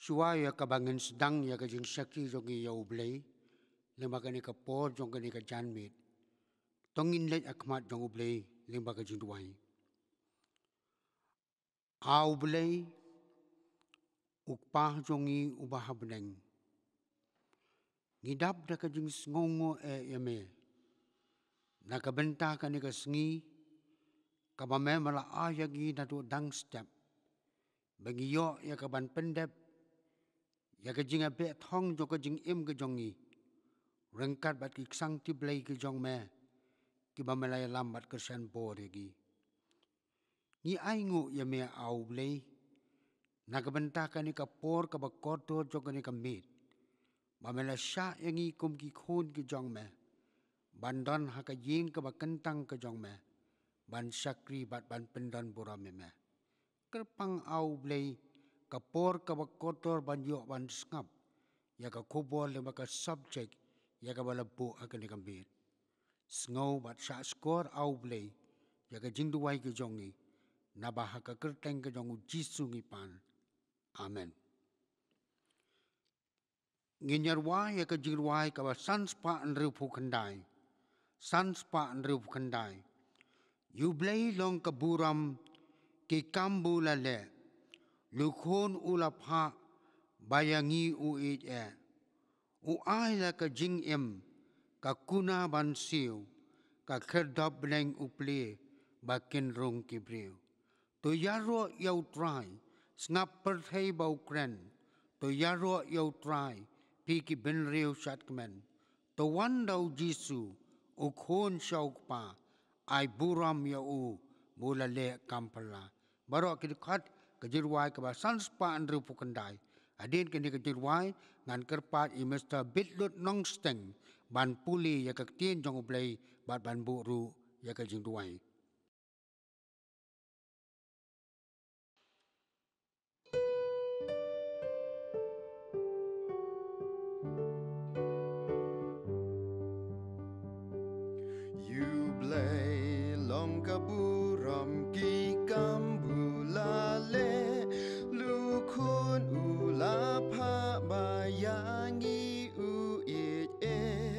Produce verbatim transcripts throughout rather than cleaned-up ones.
Shuwa ïa kaba ngin sdang ïa ka jingshakri jong ngi ïa U Blei lyngba kane ka por jong kane ka janmiet, to ngin leit ha khmat jong U Blei lyngba ka jingduwai. A U Blei, U Kpa jong ngi uba ha bneng, ngi dap da ka jingsngewnguh eh ïa me na ka bynta kane ka sngi kaba me la ai ïa ngi naduh dang step, ba ngi ïoh ïa ka ban pyndep ïa ka jingïabeh thong jong ka jingim ka jong ngi ryngkat bad ki ksangkti Blei ki jong me, kiba me la ïalam bad kyrshan bor ïa ngi. Ngi ainguh ïa me, a U Blei, na ka bynta kane ka por kaba kordor jong kane ka miet, ba me la shah ïa ngi kum ki khun ki jong me ban don ha ka ïing kaba kyntang ka jong me, ban shakri bad ban pyndon burom ïa me. Kyrpang, a U Blei, ka por kaba kordor ban ïoh ban sngap ïa ka khubor lyngba ka subject ïa kaba la buh ha kane ka miet. Sngew bad shahshkor, a U Blei, ïa ka jingduwai ka jong ngi, naba ha ka kyrteng ka jong U Jisu ngi pan. Amen. Ngin ïarwai ïa ka jingrwai kaba san spah hynriewphew khyndai. San spah hynriewphew khyndai. Ïa U Blei long ka burom, ki kam ba u la leh, la u Khun u la phah ba ïa ngi u ïeit eh. U ai la ka jingim, ka kuna ban siew, ka khyrdop bneng u plie ba kin rung ki briew. To ïaroh ïa U Trai, sngap pyrthei ba u kren. To ïaroh ïa U Trai, phi ki bynriew shadkmen. To wan da U Jisu, U Khun sha U Kpa, ai burom ïa u ba u la leh kam phylla. Baroh ki dkhot ka jingrwai kaba san spah hynriewphew khyndai. Hadien kane ka jingrwai, ngan kyrpad ïa u Mister Bitlut Nongsteng ban pule ïa ka ktien jong U Blei bad ban buh ruh ïa ka jingduwai. Ïa U Blei long ka burom, ki kam ba u la leh, la u Khun u la phah ba ïa ngi u ïeit eh.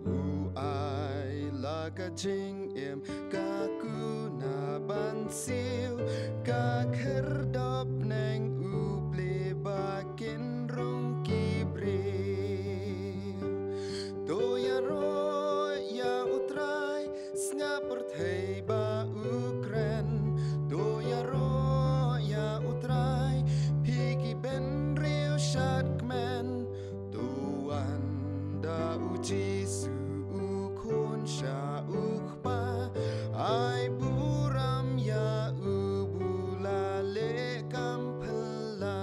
U ai la ka jingim, ka kuna ban siew, ka khyrdop bneng u plie ba kin rung ki briew. To ïaroh ïa U Trai, sngap pyrthei ba u kren. To ïaroh ïa U Trai, phi ki bynriew shadkmen. To wan da U Jisu, U Khun sha U Kpa, ai burom ïa u ba u la leh kam phylla.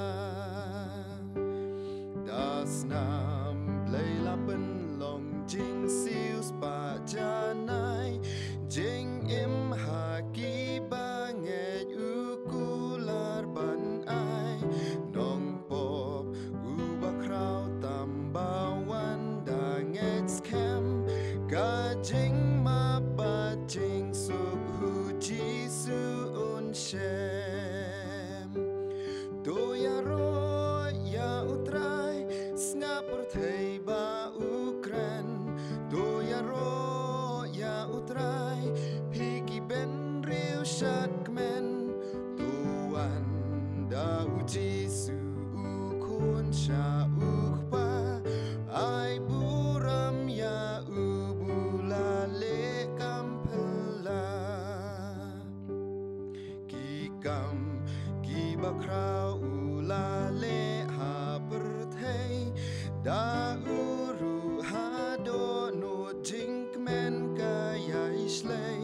Da snam Blei la pynlong jingsiew spah janai, jingim ha ki bangeit u kular ban ai. Nongpop uba khraw tam ba wan da ngeit skhem, ka jingmap bad jingsuk U Jisu un shem. To ïaroh ïa U Trai, sngap pyrthei ba u kren. To ïaroh ïa U Trai, phi ki bynriew shadkmen. To wan da U Jisu, U Khun sha U Kpa, ai burom ïa u ba u la leh kam phylla. Ki kam kiba khraw u la leh ha pyrthei, da u ruh ha dohnud jingkmen ka ïai shlei.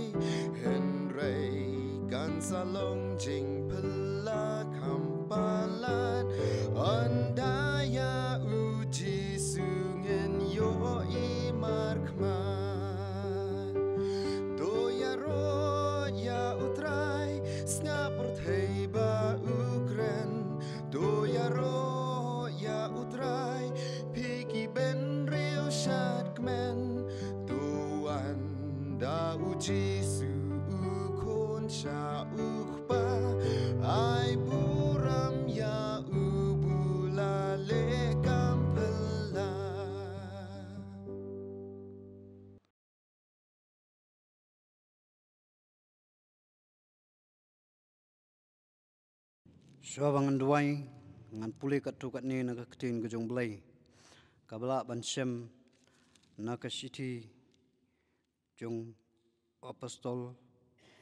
Hynrei kan sa long jingphylla kham palat, ynda ïa Shuwa ba ngan duwai, ngan pule katto katne na ka ktien ka jong U Blei, kaba lah ban shem na ka shithi jong u Apostol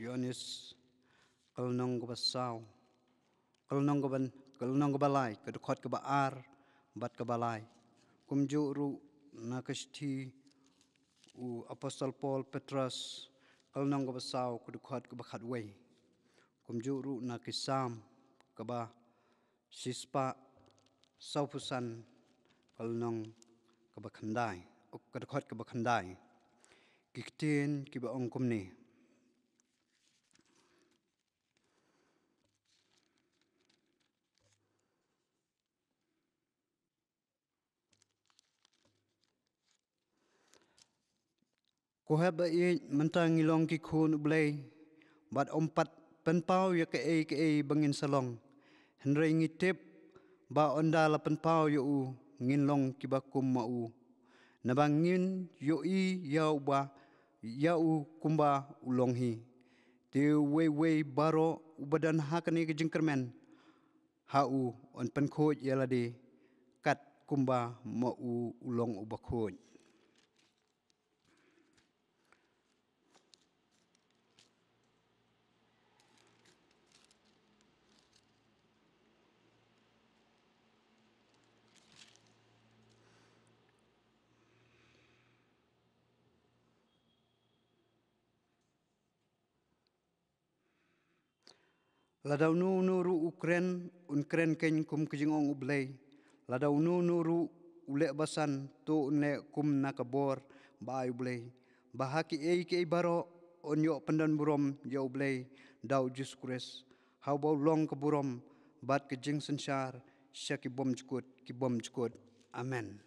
Ïoannis, ka lynnong kaba saw, ka lynnong kaba, ka lynnong kaba lai, ka dkhot kaba ar bad kaba lai. Kumjuh ruh na ka shithi u Apostol Paul Petros, ka lynnong kaba saw, ka dkhot kaba khatwei. Kumjuh ruh na ki Salm kaba shispah sawphew san, ka lynnong kaba khyndai, ka dkhot kaba khyndai. Ki ktien kiba ong kumne: Ko hep ba ïeit, mynta ngi long ki khun U Blei, bad ym pat pynpaw ïa kaei kaei ba ngin sa long. Hynrei ngi tip ba ynda la pynpaw ïa u, ngin long kiba kum ma u, naba ngin ïohi ïa u ba, ïa u kumba u long hi. Te uwei uwei baroh uba don ha kane ka jingkyrmen ha u, un pynkhuid ïa lade kat kumba ma u u long uba khuid. Lada uno uno ruh u kren, un kren kein kum ka jingong U Blei. Lada uno uno ruh u leh basan, to un leh kum na ka bor ba ai U Blei, ba ha kiei kiei baroh un ïoh pyndon burom ïa U Blei da u Jisu Khrist, ha uba u long ka burom bad ka jingsynshar sha ki bymjukut ki bymjukut. Amen.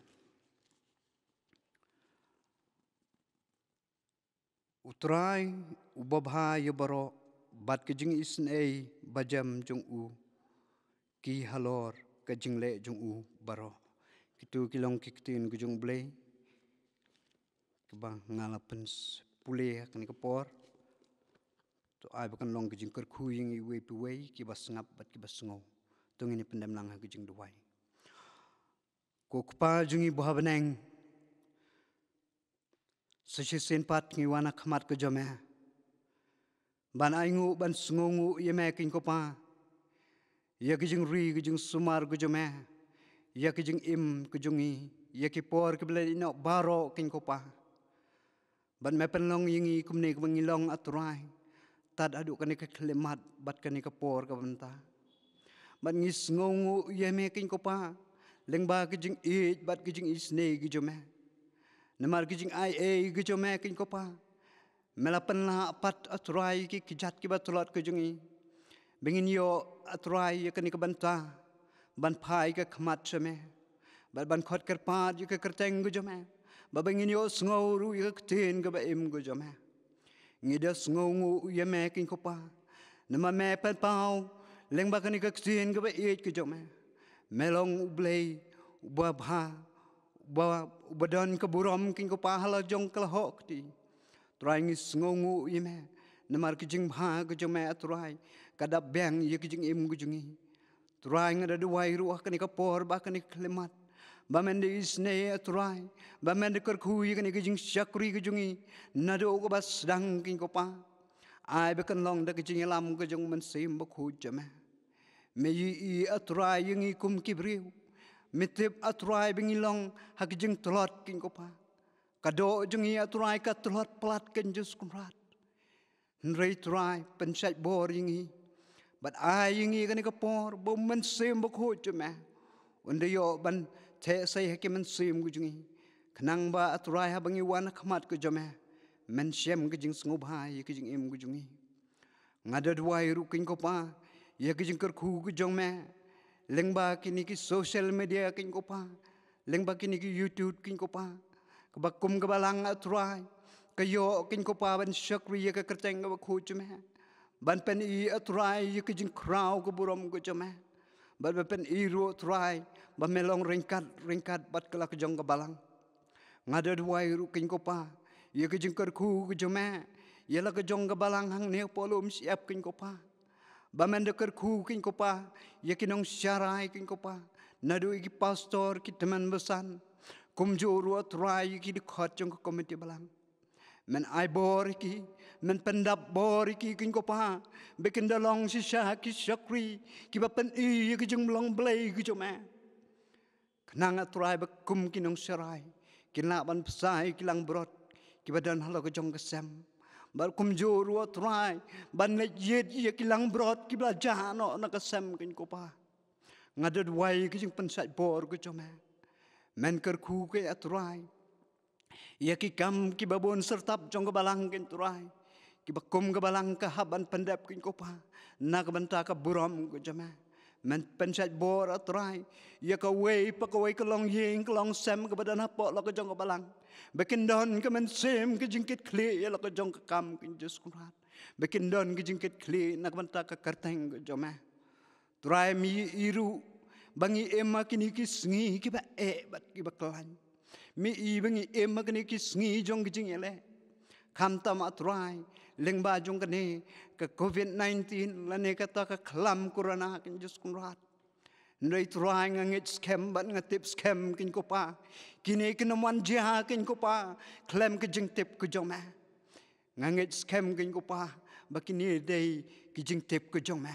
U Trai uba bha ïa baroh, bad ka jingisynei bajem jong u ki halor ka jingleh jong u baroh. Kito ki long ki ktien ka jong U Blei kiba nga la pynpule ha kane ka por. To ai ba kan long ka jingkyrkhu ïa ngi uwei pa uwei kiba sngap bad kiba sngew. To ngin ïa pyndem lang ha ka jingduwai. Ko Kpa jong ngi ba ha bneng, sa shisien pat ngi wan ha khmat ka jong me ban ainguh, ban sngewnguh ïa me, kein ko Pa, ïa ka jingri ka jingsumar ka jong me, ïa ka jingim ka jong ngi, ïa ki por kiba la ïehnoh baroh, kein ko Pa. Bad me pynlong ïa ngi kumne kaba ngi long, A Trai, tad haduh kane ka khyllipmat bad kane ka por kaba mynta. Bad ngi sngewnguh ïa me, kein ko Pa, lyngba ka jingïeit bad ka jingisynei ka jong me. Namar ka jingaiei ka jong me, kein ko Pa, me la pynlah pat, A Trai, ki kjat kiba tlot ka jong ngi, ba ngin ïoh, A Trai, ïa kane ka bynta ban phai ka khmat sha me, bad ban khot kyrpad ïa ka kyrteng ka jong me, ba ba ngin ïoh sngew ruh ïa ka ktien kaba im ka jong me. Ngi da sngewnguh ïa me, kein ko Pa, namar me pynpaw lyngba kane ka ktien kaba ïeit ka jong me. Me long U Blei uba bha, uba, uba don ka burom, kein ko Pa, ha la jong ka la hok kti. Trai, ngi sngewnguh ïa me namar ka jingbha ka jong me, A Trai, ka da biang ïa ka jingim ka jong ngi. Trai, nga da duwai ruh ha kane ka por bad kane ka khyllipmat, ba men da isynei, A Trai, ba men da kyrkhu ïa kane ka jingshakri ka jong ngi naduh kaba sdang, kein ko Pa. Ai ba kan long da ka jingïalam ka jong u Mynsiem Bakhuid jong me. Me ïohi, A Trai, ïa ngi kum ki briew. Me tip, A Trai, ba ngi long ha ka jingtlot, kein ko Pa. Ka doh jong ngi, A Trai, ka tlot palat, kein Jisu Kynrad. Hynrei Trai, pynshait bor ïa ngi bad ai ïa ngi kane ka por ba u Mynsiem Bakhuid jong me un da ïoh ban theh sei ha ki mynsiem ka jong ngi, khnang ba, A Trai, haba ngi wan ha khmat ka jong me, men shem ka jingsngewbha ïa ka jingim ka jong ngi. Nga da duwai ruh, kein ko Pa, ïa ka jingkyrkhu ka jong me lyngba kine ki social media, kein ko Pa, lyngba kine ki YouTube, kein ko Pa, kaba kum ka Balang, A Trai, ka ïoh, kein ko Pa, ban shakri ïa ka kyrteng kaba khuid jong me, ban pyni, A Trai, ïa ka jingkhraw ka burom ka jong me, bad ban pyni ruh, A Trai, ba me long ryngkat ryngkat bad ka la ka jong ka Balang. Nga da duwai ruh, kein ko Pa, ïa ka jingkyrkhu ka jong me ïa la ka jong ka Balang hangne ha Lum Shyiap, kein ko Pa, Ba men da kyrkhu, keiñ ko Pa, ïa ki nongsharai, keiñ ko Pa, naduh ïa ki pastor, ki tymmen basan, kumjuh ruh, A Trai, ïa ki dkhot jong ka komiti balang. Men ai bor ïa ki, men pyndap bor ïa ki, keiñ ko Pa, ba kin da long shisha ki shakri kiba pyni ïa ka jinglong Blei ka jong me. Khnang, A Trai, ba kum ki nongsharai kin lah ban bsa ïa ki langbrot kiba don halor ka jong ka sem. Bad kumjuh ruh, A Trai, ban leit ïeit ïa ki langbrot kiba la jah noh na ka sem, keiñ ko Pa. Nga da duwai ïa ka jingpynshait bor ka jong me. Men kyrkhu, keiñ A Trai, ïa ki kam kiba bun syrtap jong ka balang, keiñ Trai, kiba kum ka balang ka hap ban pyndep, keiñ ko Pa, na ka bynta ka burom ka jong me. Men pynshait bor, A Trai, ïa kawei pa kawei ka longïing ka longsem kaba don hapoh la ka jong ka balang, ba kin don ka mynsiem ka jingkitkhlieh ïa la ka jong ka kam, keiñ Jisu Kynrad, ba kin don ka jingkitkhlieh na ka bynta ka kyrteng ka jong me. Trai, me i ruh ba ngi im ha kine ki sngi kiba eh bad kiba khlaiñ. Me i ba ngi im ha kine ki sngi jong ka jingïaleh. Khamtam, A Trai, lyngba jong kane ka covid nineteen lane kata ka khlam corona, keiñ Jisu Kynrad. Hynrei Trai, nga ngeit skhem bad nga tip skhem, keiñ ko Pa, kine kin ym wan jia, keiñ ko Pa, khlem ka jingtip ka jong me. Nga ngeit skhem, keiñ ko Pa, ba kine dei ki jingtip ka jong me.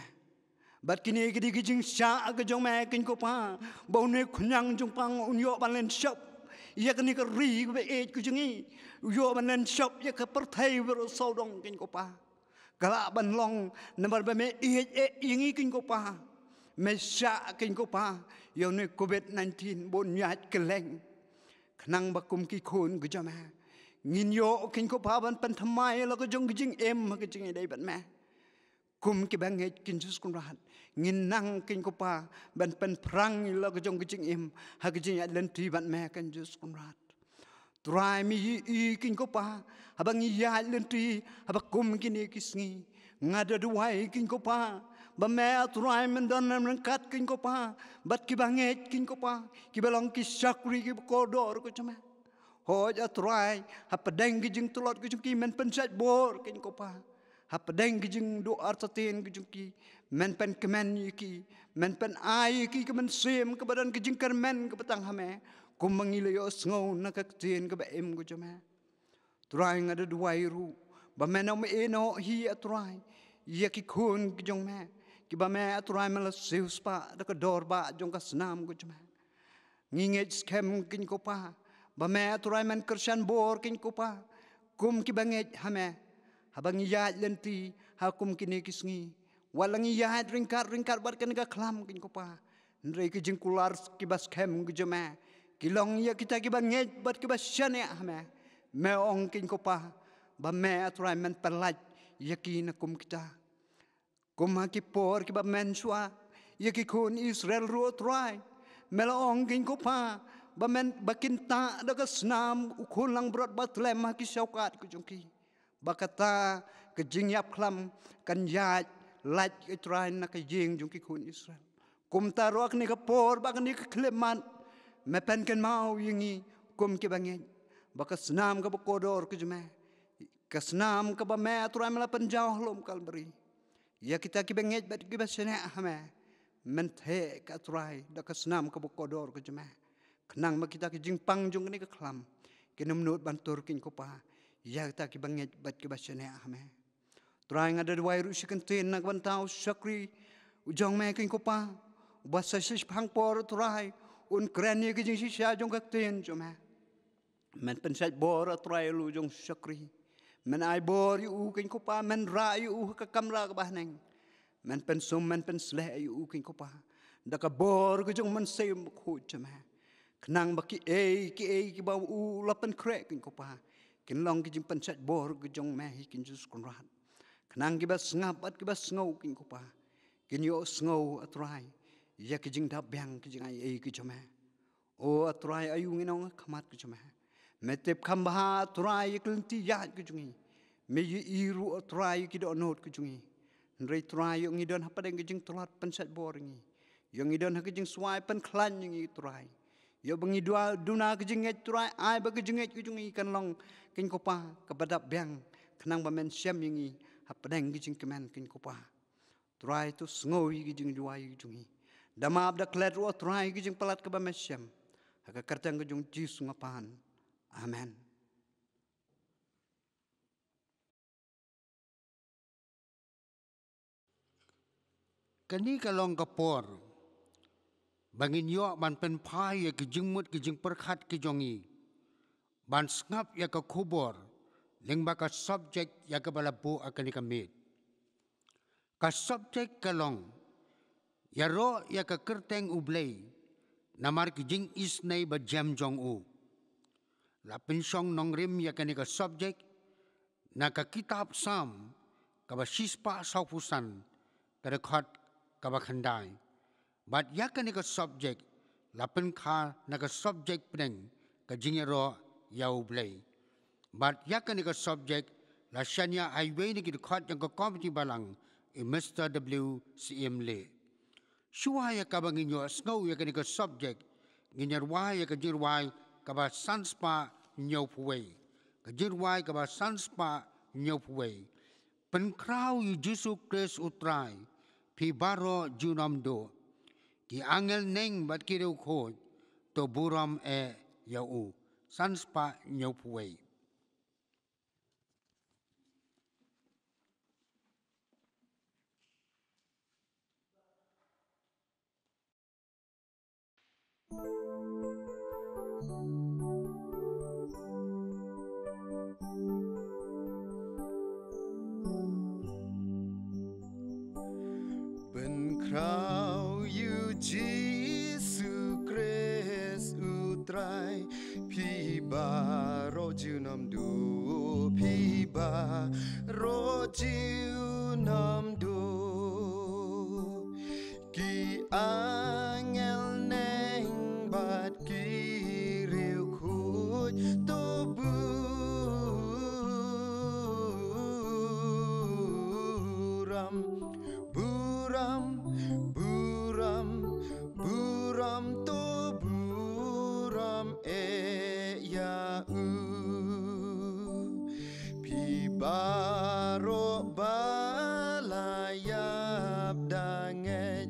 Bad kine ki dei ki jingshah ka jong me, keiñ ko Pa, ba une u khñiang jong pang un ïoh ban len shop ïa kane ka ri kaba ïeit ka jong ngi, u ïoh ban len shop ïa ka pyrthei baroh sawdong, keiñ ko Pa. Ka lah ban long namar ba me ïeit eh ïa ngi, keiñ ko Pa. Me shah, keiñ ko Pa, ïa une covid nineteen ba un ïaid kylleng. Khnang ba kum ki khun ka jong me, ngin ïoh, keiñ ko Pa, ban pynthymmai la ka jong ka jingim ha ka jingïadei bad me. Kum kiba ngeit, keiñ Jisu Kynrad, ngin nang, keiñ ko Pa, ban pynphrang ïa la ka jong ka jingim ha ka jingïaid lynti bad me, keiñ Jisu Kynrad. Trai, me i, i, keiñ ko Pa, haba ngi ïaid lynti, haba kum kine ki sngi, nga da duwai, keiñ ko Pa, ba me, A Trai, men don ryngkat, keiñ ko Pa, bad kiba ngeit, keiñ ko Pa, kiba long ki shakri kiba kordor ka jong me. Hooid, A Trai, hapdeng ki jingtlot ka jong ki, men pynshait bor, keiñ ko Pa. Hapdeng ki jingduh artatien ka jong ki, men pynkmen ïa ki, men pynai ïa ki ka mynsiem kaba don ka jingkyrmen kaba tang ha me, kumba ngi la ïohsngew na ka ktien kaba im ka jong me. Trai, nga da duwai ruh ba men ym ïehnoh hi, A Trai, ïa ki khun ki jong me, kiba me, A Trai, me la siewspah da ka dor ba jong ka snam ka jong me. Ngi ngeit skhem, keiñ ko Pa, ba me, A Trai, men kyrshan bor, keiñ ko Pa, kum kiba ngeit ha me, haba ngi ïaid lynti ha kum kine ki sngi. Wat la ngi ïaid ryngkat ryngkat bad kane ka khlam, keiñ ko Pa, hynrei ki jingkular kiba skhem ki jong me ki long ïa kita kiba ngeit bad kiba shaniah ha me. Me ong, keiñ ko Pa, ba me, A Trai, men pynlait ïa ki na kum kita. Kum ha ki por kiba mynshuwa, ïa ki khun Israel ruh, A Trai, me la ong, keiñ ko Pa, ba men, ba kin tah da ka snam u khun langbrot ba tlem ha ki shawkat ka jong ki, ba kata ka jingïap khlam kan ïaid lait, A Trai, na ka ïing jong ki khun Israel. Kumta ruh ha kane ka por bad kane ka khyllipmat, me pynkynmaw ïa ngi kum kiba ngeit, ba ka snam kaba kordor ka jong me, ka snam kaba me, A Trai, me la pynjaw halor Kalbari, ïa kita kiba ngeit bad kiba shaniah ha me, men theh ka, A Trai, da ka snam kaba kordor ka jong me. Khnang ba kita ki jingpang jong kane ka khlam kin ym nud ban tur, keiñ ko Pa, ïa kita kiba ngeit bad kiba shaniah ha me. Trai, nga da duwai ruh shi kyntien na ka bynta u shakri u jong me, keiñ ko Pa, uba sa shiphang por, Trai, un kren ïa ka jingshisha jong ka ktien jong me. Men pynshait bor, A Trai, ïa u jong u shakri. Men ai bor ïa u, keiñ ko Pa, men rah ïa u ha ka kamra kaba haneng. Men pynsum, men pynsleh ïa u, keiñ ko Pa, da ka bor ka jong u Mynsiem Bakhuid jong me, khnang ba kiei kiei kiba u la pynkhreh, keiñ ko Pa, kin long ki jingpynshait bor ka jong me hi, keiñ Jisu Kynrad. Khnang kiba sngap bad kiba sngew, keiñ ko Pa, kin ïohsngew, A Trai, ïa ki jingdap biang, ki jingai ei ka jong me. O A Trai, aïu ngin ong ha khmat ka jong me? Me tip kham bha, A Trai, ïa ka lynti ïaid ka jong ngi. Me ïohi ruh, A Trai, ïa ki dohnud ka jong ngi. Hynrei Trai, ïoh ngi don hapdeng ka jingtlot, pynshait bor ïa ngi. Ïoh ngi don ha ka jingswai, pynkhlaiñ ïa ngi, Trai. Ïoh ba ngi dua duna ka jingngeit, Trai, ai ba ka jingngeit ka jong ngi kan long, keiñ ko Pa, kaba dap biang, khnang ba men shem ïa ngi hapdeng ka jingkmen, keiñ ko Pa. Trai, to sngew ïa ki jingduwai jong ngi. Da map da klet ruh, Trai, ïa ki jingpalat kaba me shem. Ha ka kyrteng ka jong Jisu nga pan. Amen. Kane ka long ka por ba ngin ïoh ban pynphai ïa ki jingmut ki jingpyrkhat ki jong ngi, ban sngap ïa ka khubor lyngba ka subject ïa kaba la buh ha kane ka miet. Ka subject ka long, ïaroh ïa ka kyrteng U Blei namar ki jingisynei ba jem jong u. La pynshong nongrim ïa kane ka subject na ka kitab Salm kaba shispah sawphew san, ka dkhot kaba khyndai. Bad ïa kane ka subject la pynkha na ka subject pdeng ka jingïaroh ïa U Blei. Bad ïa kane ka subject la shaniah ha iwei na ki dkhot jong ka komiti balang, i Mister W. Syiem Lieh. Shuwa ïa kaba ngin ïohsngew ïa kane ka subject, ngin ïa rwai ïa ka jingrwai kaba san spah hynñiewphew wei. Ka jingrwai kaba san spah hynñiewphew wei. Pynkhraw ïa U Jisu Khrist U Trai, phi baroh junom duh. Ki angel neng bad ki riewkhuid, to burom eh ïa u. San spah hynñiewphew wei. Pynkhraw ïa U Jisu Khrist U Trai, phi baroh junom duh, phi baroh junom duh. Ki angel neng bad ki riewkhuid, to burom, burom, burom, burom, to burom eh ïa u. Phi baroh ba la ïap da ngeit,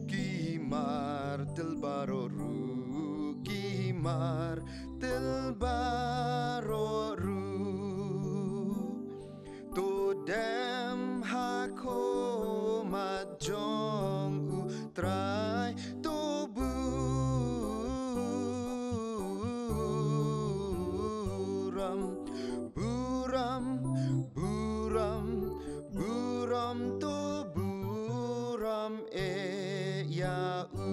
ki martir baroh ruh, ki martir baroh ruh, to dem ha khmat jong U Trai, to burom, burom, burom, burom, to burom eh ïa u.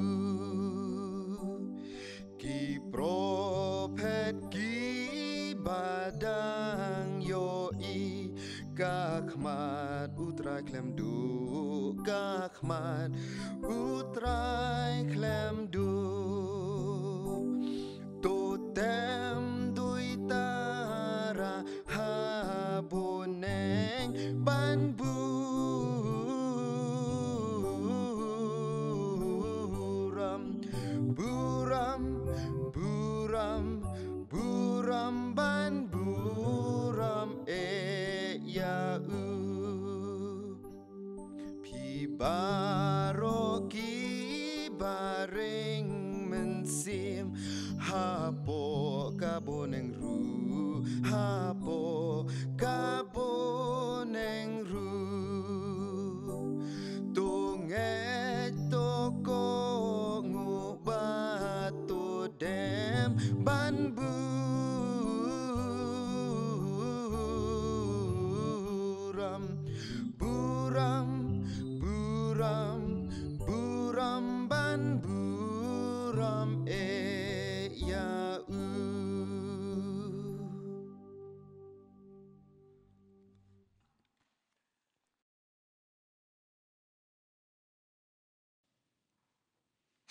Ki prophet kiba dang ïohi, ka khmat U Trai khlem duh, ka khmat U Trai khlem duh. To tem duitara ha bneng ban burom, burom, burom, burom, ban burom eh ïa u. Phi baroh kiba ring mynsiem, hapoh ka bneng ruh, hapoh ka bneng ruh, to ngeit, to kohnguh bad to dem ban burom, burom, burom, burom, ban burom eh ïa u.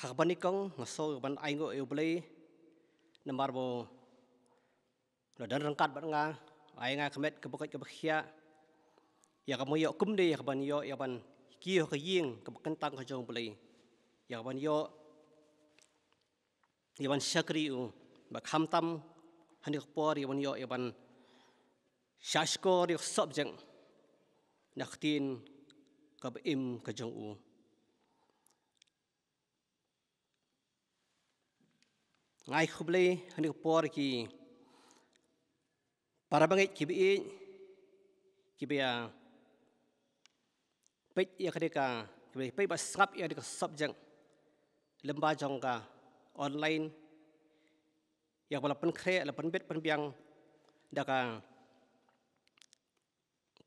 Ha kaba nyngkong nga sngew ban ainguh ïa U Blei namar ba u la don ryngkat bad nga, ai ïa nga ka met kaba koit kaba khiah, ïa kaban ïoh kumne, ïa kaban ïoh, ïa kaban kiew ha ka ïing kaba kyntang ka jong U Blei, ïa kaban ïoh ïa ban shakri ïa u, bad khamtam ha kane ka por ïa ban ïoh, ïa ban shahshkor ïa ka subject na ka ktien kaba im ka jong u. Nga ai khublei ha kane ka por ki para bangeit kiba ïeit, kiba ïa peit ïa kane ka, kiba ïa peit bad sngap ïa kane ka subject lyngba jong ka online, ïa kaba la pynkhreh, la pynbit pynbiang da ka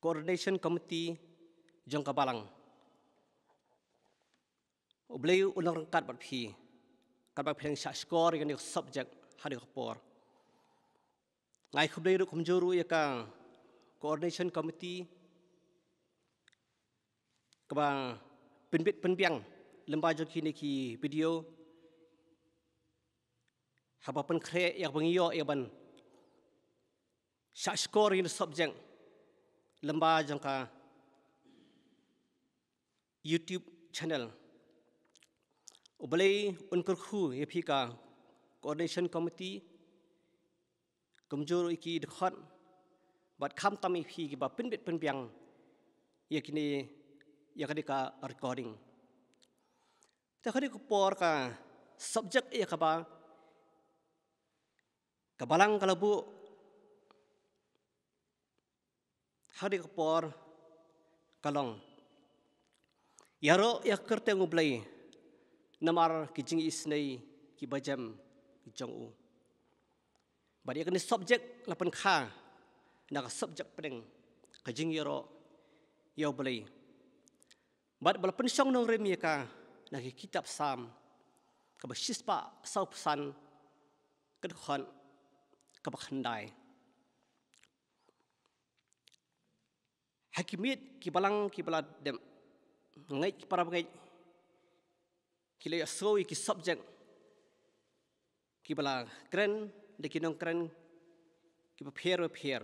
Coordination Committee jong ka Balang. U Blei un long ryngkat bad phi katba phi nang shah shkor ïa kane ka subject ha kane ka por. Nga ai khublei ruh kumjuh ruh ïa ka Coordination Committee kaba pynbit pynbiang lyngba jong kine ki video haba pynkhreh ïa kaba ngi ïoh ïa ban shah shkor ïa kane ka subject lyngba jong ka YouTube channel. U Blei un kyrkhu ïa phi ka Coordination Committee, kumjuh ruh ïa ki dkhot bad khamtam ïa phi kiba pynbit pynbiang ïa kine, ïa kane ka recording. Te ha kane ka por ka subject ïa kaba ka Balang ka la buh ha kane ka por ka long: Ïaroh ïa ka kyrteng U Blei namar ki jingisynei kiba jem jong u. Bad ïa kane subject la pynkha na ka subject pdeng ka jingïaroh ïa U Blei. Bad ba la pynshong nongrim ïa ka na ki kitab Salm kaba shispah sawphew san, ka dkhot kaba khyndai. Ha ki miet ki balang kiba la dep, ngeit ki para bangeit ki la ïohsngew ïa ki subject kiba la kren da ki nongkren kiba pher ba pher.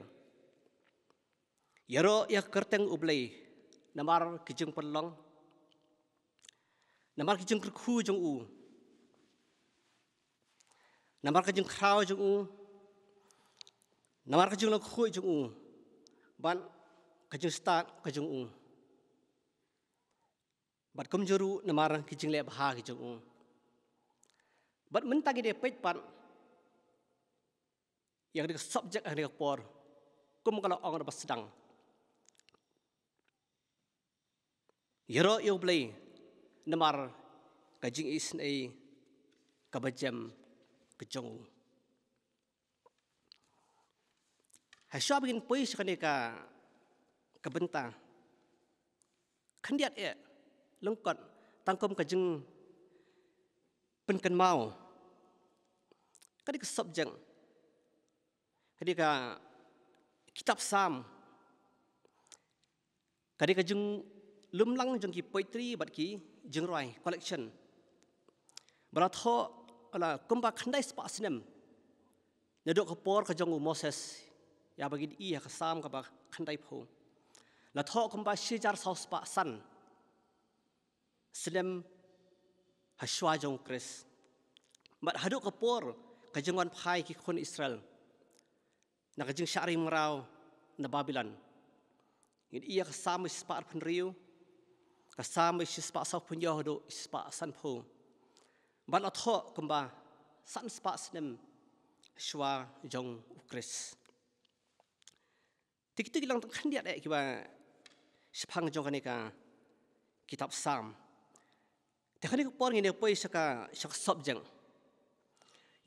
Ïaroh ïa ka kyrteng U Blei namar ki jingpynlong, namar ki jingkyrkhu jong u, namar ka jingkhraw jong u, namar ka jinglong khuid jong u, bad ka jingstad ka jong u, bad kumjuh ruh namar ki jingleh bha ki jong u. Bad mynta ngi dei peit pat ïa kane ka subject ha kane ka por kum ka la ong da ba sdang. Ïaroh ïa U Blei namar ka jingisynei kaba jem ka jong u. Hashwa ba ngin poi sha kane ka, ka bynta, khyndiat eh lyngkot tang kum ka jingpynkynmaw, kane ka subject, kane ka kitab Salm, kane ka jinglumlang jong ki poetry bad ki jingrwai, collection, ba la thoh la kumba khyndai spah snem naduh ka por ka jong u Moses, ïa ba ngi ïohi ha ka Salm kaba khyndaiphew. La thoh kumba shi hajar saw spah san snem hashwa jong u Khrist. Bad haduh ka por ka jingwan phai ki khun Israel na ka jingshah ri mraw na Babilon, ngin ïohi ha ka Salm shispah arphew hynriew, ka Salm shispah sawphew hynñiew haduh shispah sanphew. Bad la thoh kumba san spah snem hashwa jong u Khrist. Te kito ki long tang khyndiat eh kiba shaphang jong kane ka kitab Salm. Te ha kane ka por ngin ïa poi sha ka, sha ka subject.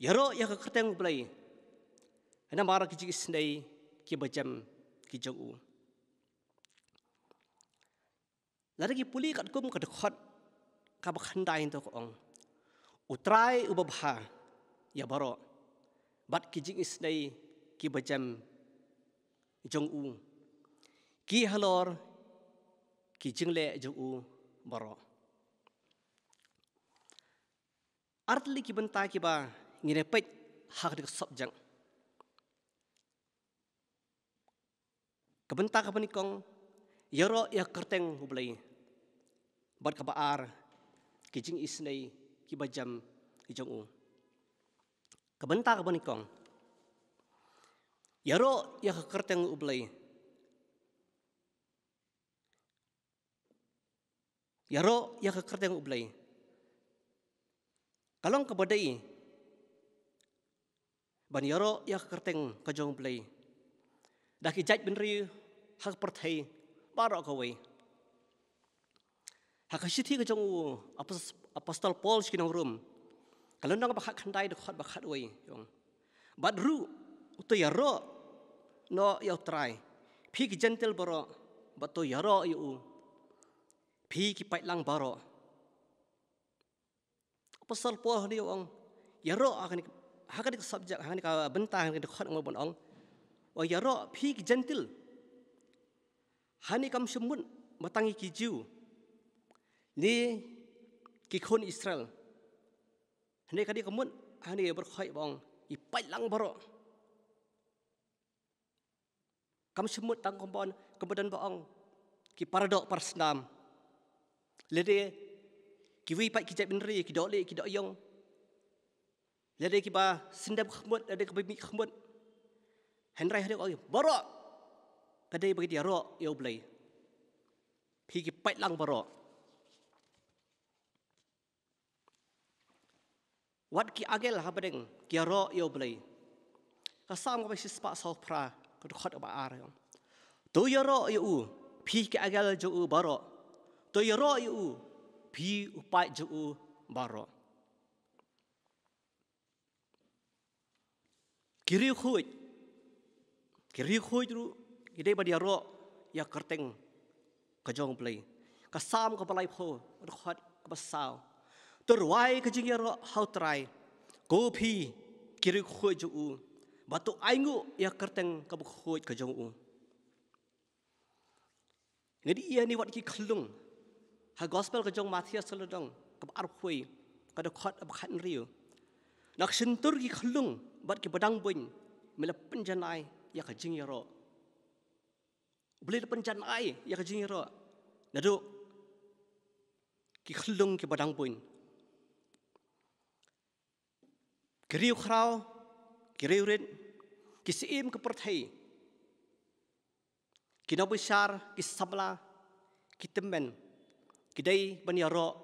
Ïaroh ïa ka kyrteng U Blei namar ki jingisynei kiba jem ki jong u. Lada ngi pule katkum ka dkhot kaba khyndai, to ka ong: U Trai uba bha ïa baroh, bad ki jingisynei kiba jem jong u ki halor ki jingleh jong u baroh. Ar tylli ki bynta kiba ngin ïa peit ha kane ka subject. Ka bynta kaba nyngkong, ïaroh ïa ka kyrteng U Blei. Bad kaba ar, ki jingisynei kiba jem jong u. Ka bynta kaba nyngkong, ïaroh ïa ka kyrteng U Blei. Ïaroh ïa ka kyrteng U Blei. Ka long kaba dei ban ïaroh ïa ka kyrteng ka jong U Blei da ki jaitbynriew ha ka pyrthei baroh kawei. Ha ka shithi ka jong u Apos-, Apostol Paul sha ki nong Rom, ka lynnong ba khatkhyndai, dkhot ba khatwei, ong: Bad ruh, to ïaroh noh ïa U Trai, phi ki Jentil baroh, bad to ïaroh ïa u, phi ki paidlang baroh. Apostol Paul hangne u ong, ïaroh, ha kane, ha kane ka subject, ha kane ka bynta, ha kane ka dkhot, u ong ban ong, u ong ïaroh phi ki Jentil. Hangne kam shym mut ba tang ïa ki Jiw ne ki khun Israel. Hangne ka dei ka mut, hangne ba khot ba ong, ki paidlang baroh. Kam shym mut tang kumba don, kumba don ba ong, ki paradoh parasnam. Lada kiwei pat ki jaitbynriew ki dohlieh ki dohïong, lada kiba syndon khmut, lada kiba mih khmut. Hynrei hangne u ong baroh, ka dei ba ki ïaroh ïa U Blei. Phi ki paidlang baroh. Wat ki angel hapdeng ki ïaroh ïa U Blei. Ka Salm kaba shispah sawphra, ka dkhot kaba ar, u ong: To ïaroh ïa u, phi ki angel jong u baroh. To ïaroh ïa u, phi u paid jong u baroh. Ki riewkhuid, ki riewkhuid ruh ki dei ban ïaroh ïa ka kyrteng ka jong U Blei. Ka Salm kaba laiphew, dkhot kaba saw: To rwai ka jingïaroh ha U Trai, ko phi ki riewkhuid jong u, bad to ainguh ïa ka kyrteng kaba khuid ka jong u. Ngi ïohi hangne wat ki khyllung ha gospel ka jong u Mathaios, ka lynnong kaba arphew, ka dkhot kaba khathynriew. Na ka shyntur ki khyllung bad kiba dang bun, me la pynjanai ïa ka jingïaroh. U Blei u la pynjanai ïa ka jingïaroh naduh ki khyllung kiba dang bun. Ki riewkhraw, ki riewrit, ki syiem ka pyrthei, ki nongbishar, ki samla, ki tymmen, ki dei ban ïaroh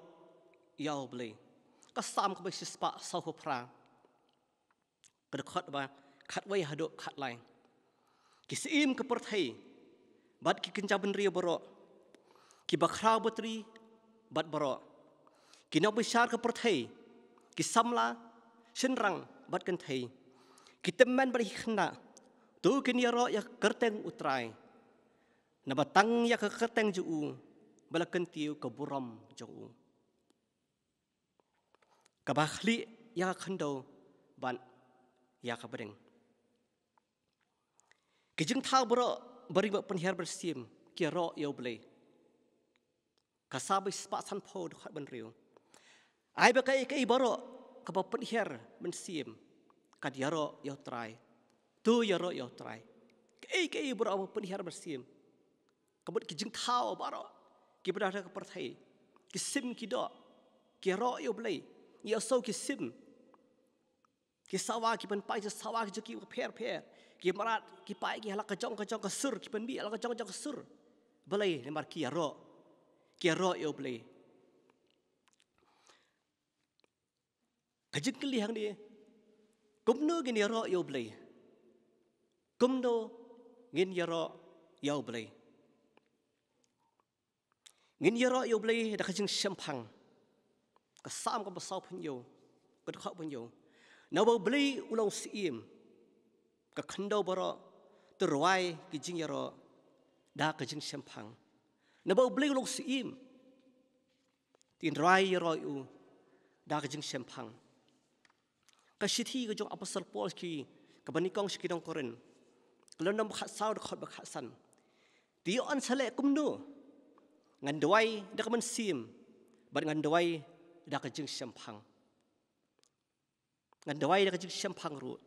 ïa U Blei. Ka Salm kaba shispah sawphra, ka dkhot ba khatwei haduh khatlai. Ki syiem ka pyrthei bad ki kynja bynriew baroh, ki bakhraw batri bad baroh, ki nongbishar ka pyrthei, ki samla, shynrang bad kynthei, ki tymmen bad ki khynnah, to kin ïaroh ïa ka kyrteng U Trai. Naba tang ïa ka kyrteng jong u ba la kyntiew ka burom jong u, kaba khlieh ïa ka khyndew bad ïa ka bneng. Ki jingthaw baroh ba ring bad pynhiar mynsiem ki ïaroh ïa U Blei. Ka Salm ba shispah sanphew, dkhot ba hynriew: Ai ba kaei kaei baroh kaba pynhiar mynsiem kan ïaroh ïa U Trai. To ïaroh ïa U Trai. Kaei kaei baroh ba pynhiar mynsiem. Ka mut ki jingthaw baroh kiba don ha ka pyrthei, ki sim ki doh, ki ïaroh ïa U Blei. Ïa u shu ki sim, ki sawa, ki pynpaw ki sawa ki jong ki bapher pher, ki mrad, ki paid ki ha la ka jong ka jong ka sur, ki pynmih ha la ka jong ka jong ka sur. Balei? Namar ki ïaroh, ki ïaroh ïa U Blei. Ka jingkylli hangne, kumno ngin ïaroh ïa U Blei? Kumno ngin ïaroh ïa U Blei? Ngin ïaroh ïa U Blei da ka jingshemphang. Ka Salm kaba sawphew hynñiew, ka dkhot ba hynñiew: Naba U Blei u long u syiem, ka khyndew baroh to rwai ki jingïaroh da ka jingshemphang. Naba U Blei u long u syiem, to ngin rwai ïaroh ïa u da ka jingshemphang. Ka shithi ka jong u Apostol Paul sha ki, kaba nyngkong sha ki nong Korinth, ka lynnong ba khatsaw, dkhot ba khatsan: Te ïoh-an sa leh kumno? Ngan duwai da ka mynsiem bad ngan duwai da ka jingshemphang. Ngan duwai da ka jingshemphang ruh.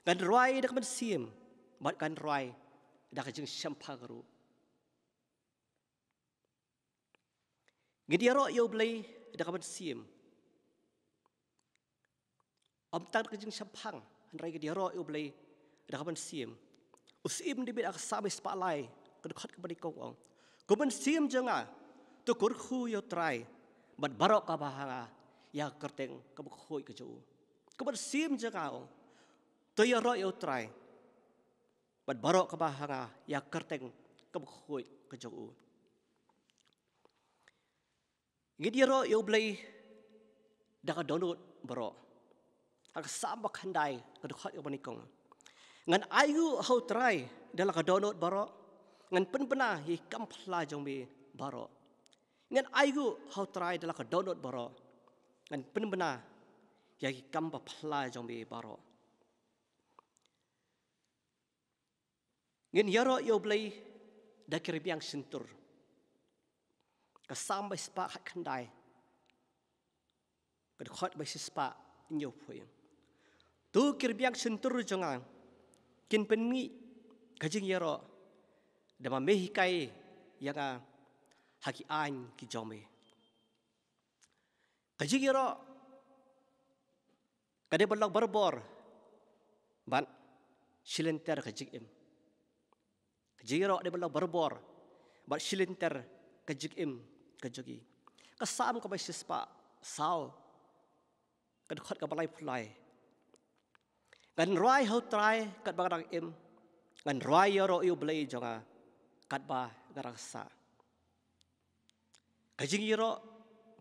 Ngan rwai da ka mynsiem bad ngan rwai da ka jingshemphang ruh. Ngin ïaroh ïa U Blei da ka mynsiem. Ym tang da ka jingshemphang, hynrei ngin ïaroh ïa U Blei da ka mynsiem. U syiem David ha ka Salm ba shispah lai, ka dkhot kaba nyngkong u ong: Ko mynsiem jong nga, To kyrkhu ïa U Trai bad baroh kaba ha nga, ïa ka kyrteng kaba khuid ka jong u. Ka mynsiem jong nga, to ïaroh ïa U Trai bad baroh kaba ha nga, ïa ka kyrteng kaba khuid ka jong u. Ngin ïaroh ïa U Blei da ka dohnud baroh. Ha ka Salm ba khyndai, ka dkhot kaba nyngkong: Ngan ainguh ha U Trai da la ka dohnud baroh, ngan pynbna ïa ki kam phylla jong me baroh. Ngan ainguh ha U Trai da la ka dohnud baroh, ngan pynbna ïa ki kam ba phylla jong me baroh. Ngin ïaroh ïa U Blei da ki rmiang shyntur. Ka Salm ba shispah khatkhyndai, ka dkhot ba shispah hynñiewphew: To ki rmiang shyntur jong nga kin pynmih ka jingïaroh, da ma me hikai ïa nga ha ki aiñ ki jong me. Ka jingïaroh ka dei ban long barabor bad shilynter ka jingim. Ka jingïaroh ka dei ban long barabor bad shilynter ka jingim ka jong ngi. Ka Salm kaba shispah saw, ka dkhot kaba laiphew lai: Ngan rwai ha U Trai katba nga dang im, ngan rwai ïaroh ïa U Blei jong nga katba nga dang sah. Ka jingïaroh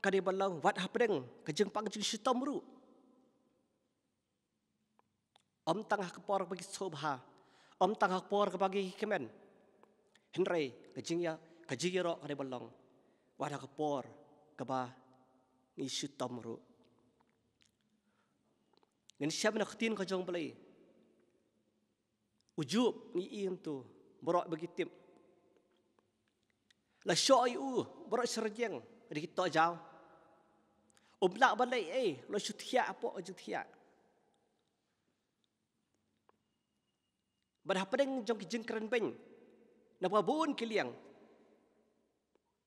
ka dei ban long wat hapdeng ka jingpang jingshitom ruh. Ym tang ha ka por ba ngi sngewbha, ym tang ha ka por kaba ngi kmen. Hynrei ka jingïa, ka jingïaroh ka dei ban long wat ha ka por kaba ngi shitom ruh. Ngin shem na ka ktien ka jong U Blei. U Job, ngi ïohi kumto, baroh ba ngi tip. La shoh ïa u baroh syrjeng da ki tohjaw. Um lah ban leh ei ei, la shu thiah hapoh ka jingthiah. Bad hapdeng jong ki jingkren beiñ na bun ki liang,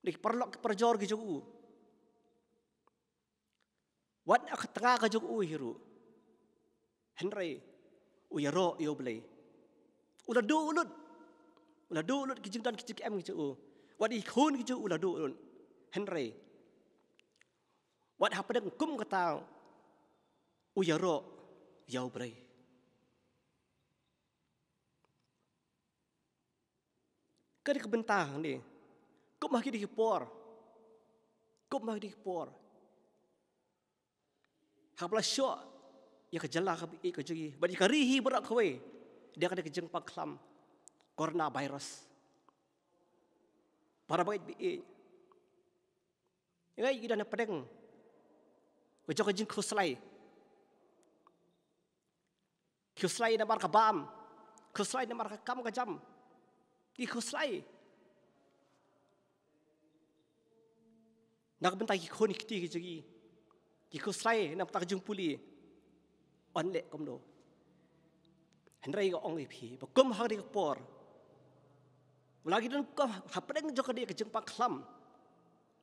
na ki paralok ki parajor ki jong u, wat ha ka tnga ka jong u hi ruh, hynrei u ïaroh ïa U Blei. U la duh lut, u la duh lut ki jingdon ki jingem ki jong u. Wat ha ki khun ki jong u la duh lut, hynrei wat hapdeng kum kata u ïaroh ïa U Blei. Ka dei ka bynta hangne, kum ha kine ki por, kum ha kine ki por, haba la shoh ïa ka jylla kaba ïeit ka jong ngi bad ïa ka ri hi baroh kawei da kane ka jingpang khlam coronavirus. Para bangeit ba ïeit, ngi don hapdeng ka jong ka jingkhuslai. Khuslai namar ka bam, khuslai namar ka kam ka jam. Ki khuslai na ka bynta ki khun ki kti ki jong ngi. Ki khuslai na ka bynta ka jingpule. Yn leh kumno? Hynrei nga ong ïa phi ba kum ha kane ka por, wat la ngi don kum hapdeng jong kane ka jingpang khlam,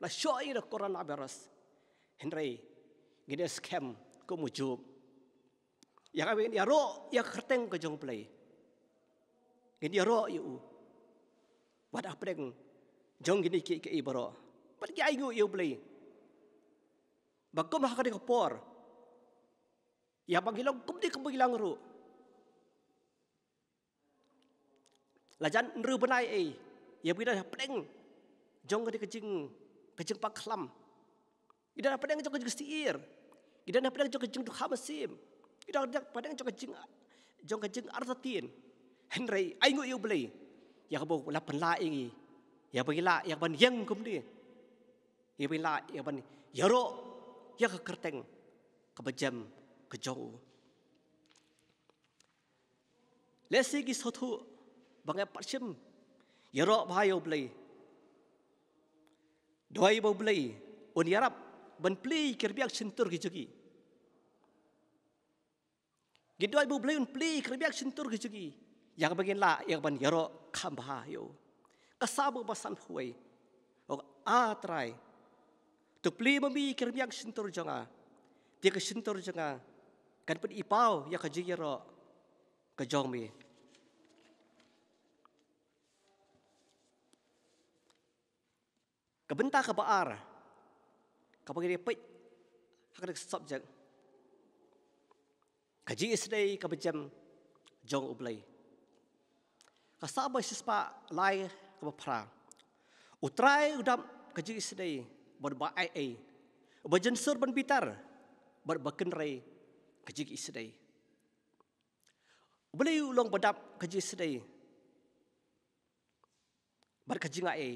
la shoh ïa ka coronavirus, hynrei ngin ïa skhem kum u Job. Ïa kaba ngin ïaroh ïa ka kyrteng ka jong U Blei, ngin ïaroh ïa u wat hapdeng jong kine kiei kiei baroh. Bad ngi ainguh ïa U Blei ba kum ha kane ka por, ïa ba ngi long kumne kumba ngi long ruh, la jan hynriew bnai ei, ïa ba ngi don hapdeng jong kane ka jing, ka jingpang khlam. Ngi don hapdeng jong ka jingsyier, ngi don hapdeng jong ka jingduh ha mynsiem, ngi don hapdeng jong ka jing, jong ka jingartatien. Hynrei ainguh ïa U Blei ïa kaba u la pynlah ïa ngi, ïa ba ngi lah ïa ban ïeng kumne, ïa ba ngi lah ïa ban ïaroh ïa ka kyrteng kaba jem ka jong u. Lehse ngi sngewthuh ba ngi hap shim ïaroh bha ïa U Blei. Duwai ba U Blei un ïarap ban plie ki rmiang shyntur ki jong ngi. Ngi duwai ba U Blei un plie ki rmiang shyntur ki jong ngi, ïa kaba ngin lah ïa ban ïaroh kham bha ïa u. Ka Salm ba sanphew wei, ong: A Trai, to plie ma me ki rmiang shyntur jong nga, te ka shyntur jong nga kan pyni paw ïa ka jingïaroh ka jong me. Ka bynta kaba ar kaba ngi peit ha ka subject, ka jingisynei kaba jem jong U Blei. Ka Salm shispah lai kaba phra. U Trai u dap ka jingisynei bad uba ai ei, uba jynsur ban bitar bad uba kynrei ka jingisynei. U Blei u long ba dap ka jingisynei bad ka jingai ei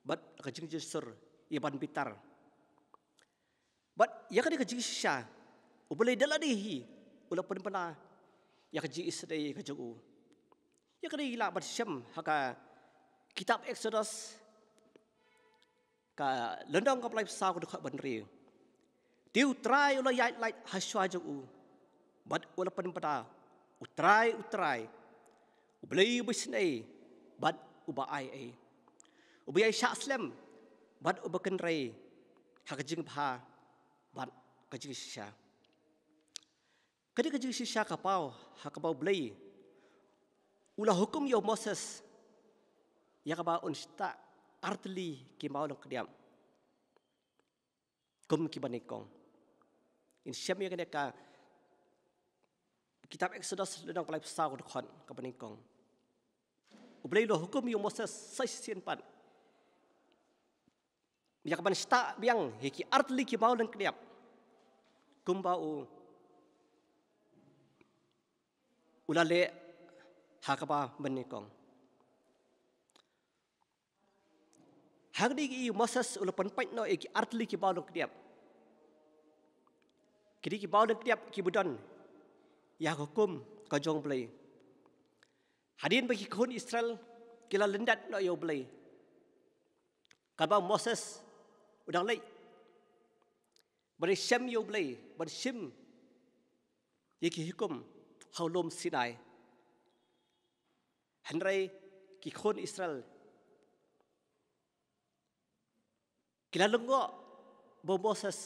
bad ka jingjynsur ïa ban bitar. Bad ïa kane ka jingshisha U Blei da lade hi u la pynbna ïa ka jingisynei ka jong u. Ïa kane ngi lah ban shem ha ka kitab Exodus, ka lynnong kaba laiphew saw, ka dkhot ba hynriew. Te U Trai u la ïaid lait ha shuwa jong u bad u la pynbna, U Trai, U Trai, U Blei uba isynei bad uba ai ei, uba ïai shah slem bad uba kynrei ha ka jingbha bad ka jingshisha. Kane ka jingshisha ka paw ha kaba U Blei u la hukum ïa u Moses ïa kaba un shtah artylli ki mawlyngkniap kum kiba nyngkong. Ngin shem ïa kane ka kitab Exodus lynnong ba laiphew saw, ka dkhot kaba nyngkong. U Blei u la hukum ïa u Moses sa shisien pat ïa kaban shtah biang ïa ki artylli ki mawlyngkniap kumba u u la leh ha kaba mynnyngkong. Hangne ngi ïohi u Moses u la pynpait noh ïa ki artylli ki mawlyngkniap. Kine ki mawlyngkniap kiba don ïa ka hukum ka jong U Blei. Hadien ba ki khun Israel ki la lyndet noh ïa U Blei, katba u Moses u dang leit ban ïashem ïa U Blei, ban shim ïa ki hukum ha u lum Sinai. Hynrei ki khun Israel ki la lyngngoh ba u Moses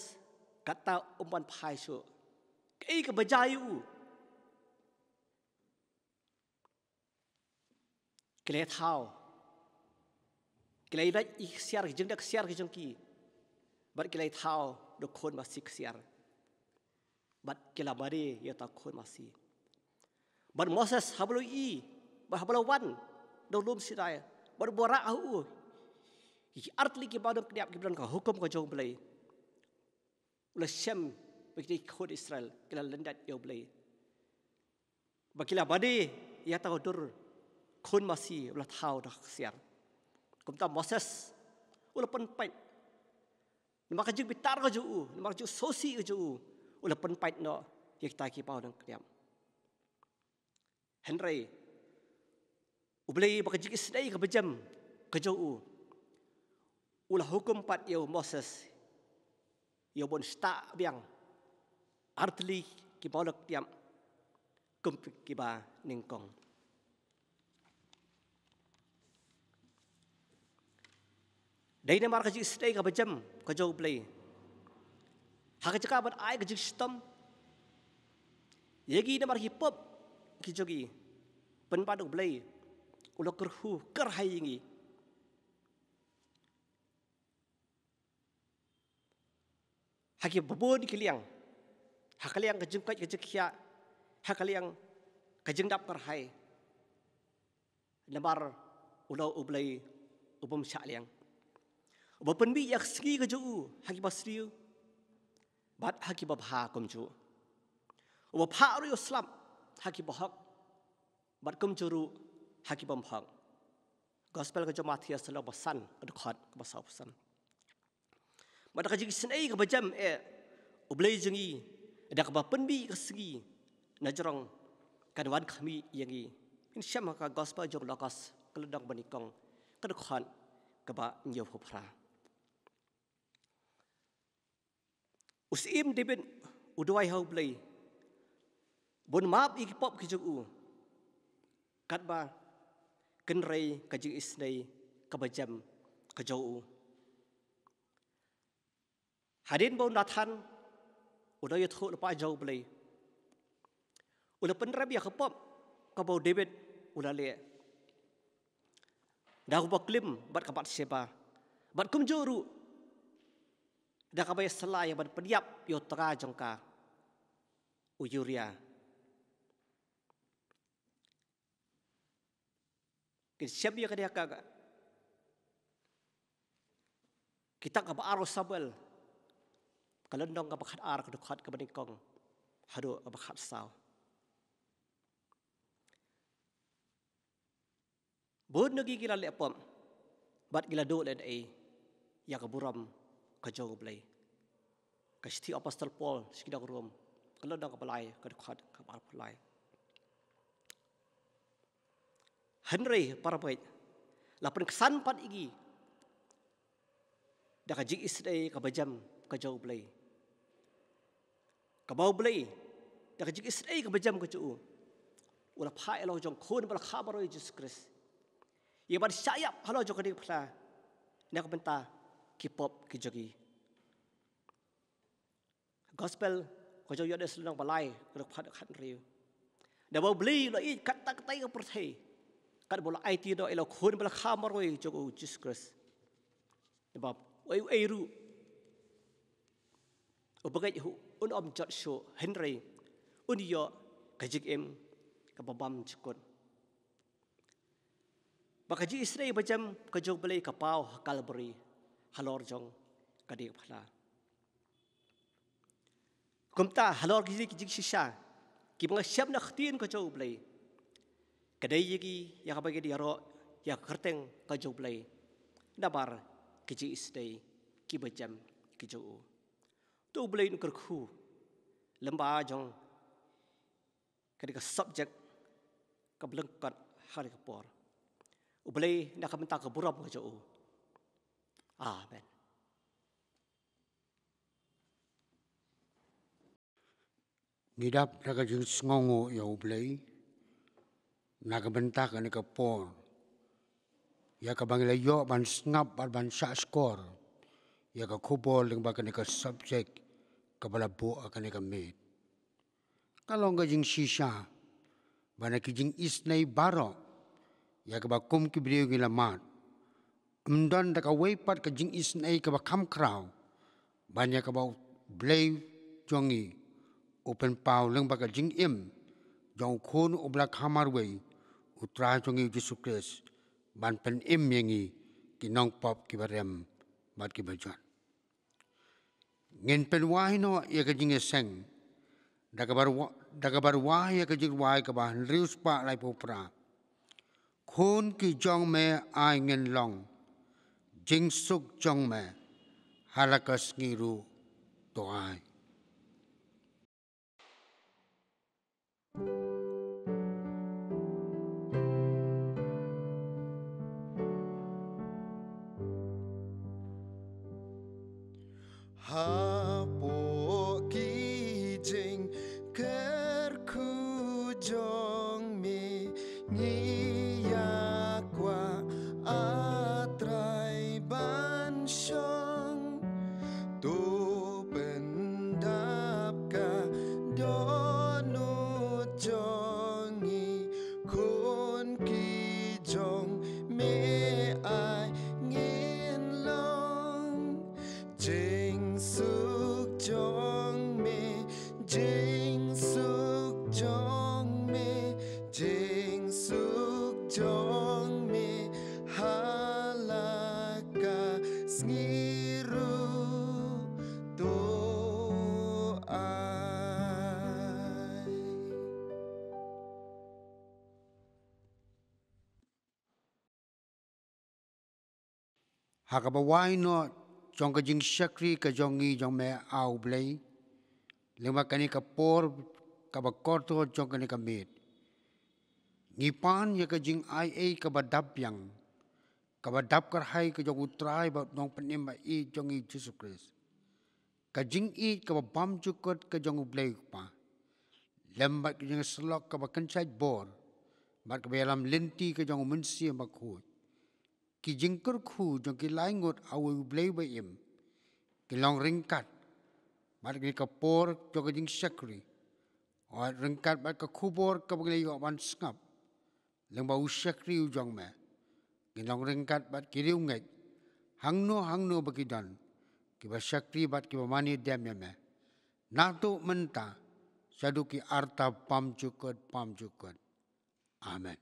kata um ban phai shuh. Kaei kaba jia ïa u? Ki la ïathaw, ki la ïalait ïa ki ksiar, ki jingdie ksiar ki jong ki, bad ki la ïathaw da u khun masi ksiar, bad ki la mane ïa uta u khun masi. Bad u Moses haba u la ïohi, bad haba u la wan na u lum Sinai, bad ba rah ha u ïa ki artylli ki mawlyngkniap kiba don ha ka hukum ka jong U Blei, u la shem ba kine ki khun Israel ki la lyndet ïa U Blei, ba ki la mane ïa uta u dur khun masi uba la thaw da ka ksiar. Kumta u Moses u la pynpait, namar ka jingbitar ka jong u, namar ka jingsngewsih ka jong u, u la pynpait noh ïa kita ki mawlyngkniap. Hynrei U Blei, ba ka jingisynei kaba jem ka jong u, u la hukum pat ïa u Moses ïa uba un shtah biang artylli ki mawlyngkniap kum kiba nyngkong. Dei namar ka jingisynei kaba jem ka jong U Blei, ha ka jaka ban ai ka jingshitom ïa ngi namar ki pop ki jong ngi, pynban U Blei u la kyrkhu kyrhai ïa ngi ha kiba bun ki liang, ha ka liang ka jingkoit ka jingkhiah, ha ka liang ka jingdap kyrhai. Namar u long U Blei u bym shah liang, uba pynmih ïa ka sngi ka jong u ha kiba sniew bad ha kiba bha kumjuh, uba phah ruh ïa u slap ha kiba hok bad kumjuh ruh ha ki bym hok. Gospel ka jong u Mathaios lynnong ba san, ka dkhot kaba sawphew san. Bad da ka jingisynei kaba jem eh, U Blei jong ngi, da kaba pynmih ka sngi na jrong, kan wan khmih ïa ngi. Ngin shem ha ka Gospel jong u Lukas, ka lynnong ba nyngkong, ka dkhot kaba hynñiewphew phra. U Syiem David u duwai ha U Blei ba un map ïa ki pop ki jong u, katba kynrei ka jingisynei kaba jem ka jong u. Hadien ba u Nathan u nongïathuhlypa jong U Blei u la pynrem ïa ka pop kaba u David u la leh da kaba klim bad ka Bathsheba, Bad kumjuh ruh da kaba ïasylla ïa ban pynïap ïa u trai jong ka, u Uria. Kin shem ïa kane ka, ka, kitab kaba ar u Samuel, ka lynnong kaba khat ar, ka dkhot kaba nyngkong haduh kaba khat saw. Bun na ki ki la leh pop bad ki la duh lehnohei ïa ka burom ka jong U Blei. Ka shithi Apostol Paul sha ki nong Rom, ka lynnong kaba lai, ka dkhot kaba arphew lai. Hynrei para bangeit, la pynksan pat ïa ki da ka jingisynei kaba jem ka jong U Blei. Kaba U Blei, da ka jingisynei kaba jem ka jong u, u la phah ïa la u jong u Khun ba la kha marwei, Jisu Khrist, ïa ban shah ïap halor jong ka diengphna na ka bynta ki pop ki jong ngi. Gospel ka jong u Ïoannis lynnong ba lai, ka dkhot khathynriew. Naba U Blei u la ïeit katto katne ka pyrthei, katba u la aiti noh ïa la u Khun ba la kha marwei jong u, Jisu Khrist. Naba uei uei ruh uba ngeit ha u un ym jot shuh, hynrei un ïoh ka jingim kaba bymjukut. Ba ka jingisynei ba jem ka jong U Blei ka paw ha Kalbari halor jong ka diengphna. Kumta halor ki, ki jingshisha kiba nga shem na ka ktien ka jong U Blei, ka dei ïa ngi ïa kaba ngin ïaroh ïa ka kyrteng ka jong U Blei namar ki jingisynei kiba jem ki jong u. To U Blei un kyrkhu lyngba jong kane ka subject kaba lyngkot ha kane ka por. U Blei na ka bynta ka burom ka jong u. Amen. Ngi dap da ka jingsngewnguh ïa U Blei na ka bynta kane ka por, ïa kaba ngi la ïoh ban sngap bad ban shahshkor ïa ka khubor lyngba kane ka subject kaba la buh ha kane ka miet. Ka long ka jingshisha ba na ki jingisynei baroh ïa kaba kum ki briew ngi la mad, ym don da kawei pat ka jingisynei kaba kham khraw ban ïa kaba U Blei jong ngi u pynpaw lyngba ka jingim jong u Khun uba la kha marwei, U Trai jong ngi U Jisu Khrist, ban pynim ïa ngi ki nongpop kiba rem bad kiba jot. Ngin pynwai noh ïa ka jingïaseng da kaba rwa-, da kaba rwai ïa ka jingrwai kaba hynriew spah laiphew phra: Khun ki jong me ai ngin long, jingsuk jong me ha la ka sngi ruh to ai. Hapoh ki jingkyrkhu jong me ngi ïa kwah, A Trai, ban shong. To pyndap ka dohnud jong ngi, khun ki jong me ai ngin long. Jingsuk jong me, jingsuk jong me, jingsuk jong me ha la ka sngi ruh to ai. Ha kaba wai noh jong ka jingshakri ka jong ngi jong me, A U Blei, lyngba kane ka por kaba kordor jong kane ka miet, ngi pan ïa ka jingai ei kaba dap biang, kaba dap kyrhai ka jong U Trai bad U Nongpynim ba ïeit jong ngi, Jisu Khrist. Ka jingïeit kaba bymjukut ka jong U Blei U Kpa, lem bad ka jingïasyllok kaba kynshait bor bad kaba ïalam lynti ka jong U Mynsiem Bakhuid, ki jingkyrkhu jong ki lai ngut ha uwei U Blei ba im, ki long ryngkat bad kane ka por jong ka jingshakri, bad ryngkat bad ka khubor kaba ngi la ïoh ban sngap lyngba u shakri u jong me. Ngin long ryngkat bad ki riewngeit hangno hangno ba ki don, kiba shakri bad kiba mane dem ïa me, naduh mynta shaduh ki arta pamjukut pamjukut. Amen.